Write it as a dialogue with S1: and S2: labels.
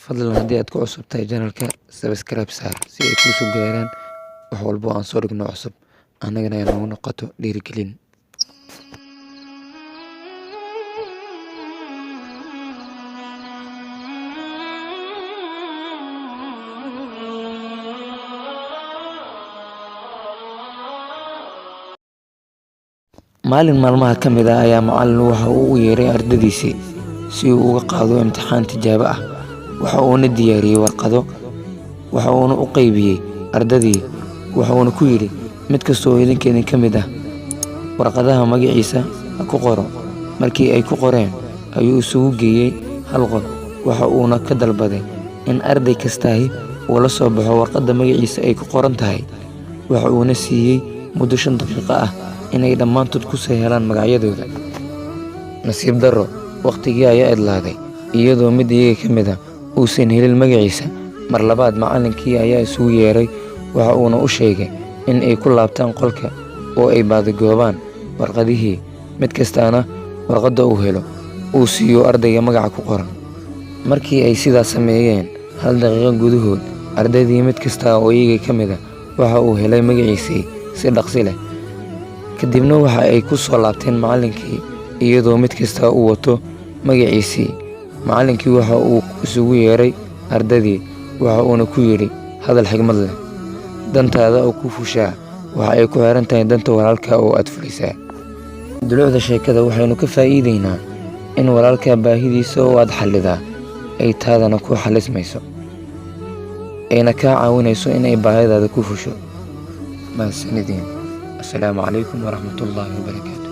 S1: Fadlan haddii aad ku cusub tahay channelka, subscribe saar si ay kuu soo gaaraan wax walbo aan soo dhigno cusub, annagana ay noogu noqoto dhiirigelin. Maalin maalmaha ka mid ah ayaa macallin waxa uu u yeeray ardaydiisii si uu uga qaado imtixaan tijaabo ah. Waxa uuna diyaariyey warqado, waxa uuna u qaybiyey ardaydii, waxa uuna ku yidhi: mid kasta oo idinka idin ka mid ah warqadaha magaciisa ha ku qoro. Markii ay ku qoreen ayuu isugu geeyey hal qol, waxa uuna ka dalbaday in arday kastaahi uu la soo baxo warqadda magaciisa ay ku qoran tahay. Waxa uuna siiyey muddo 5 daqiiqo ah inay dhammaantood ku soo helaan magacyadooda. Nasiib darro, waqtigii ayaa idlaaday iyadoo mid iyaga ka mid ah uusan helin magaciisa. Mar labaad macallinkii ayaa isugu yeeray, waxa uuna u sheegay in ay ku laabtaan qolka oo ay baadigoobaan warqadihii, mid kastaana warqadda uu helo uu siiyo ardayga magaca ku qoran. Markii ay sidaas sameeyeen, 1 daqiiqo gudahood ardaydii mid kasta oo iyaga ka mid ah waxa uu helay magaciisii si dhaqsi leh. Kadibna waxa ay ku soo laabteen macallinkii iyadoo mid kasta uu wato magaciisii. Macallinkii waxa uu isugu yeeray ardaydii, waxa uuna ku yidhi hadal xigmad leh: dantaada oo ku fushaa waxa ay ku xiran tahay danta walaalka oo aad fulisaa. Dulucda sheekada waxaynu ka faa'iideynaa in walaalka baahidiisa oo aad xallidaa ay taadana ku xallismayso, ayna kaa caawinayso in ay baahidaada ku fusho. Mahadsanideen. Assalaamu calaykum waraxmatullaahi wabarakaatu.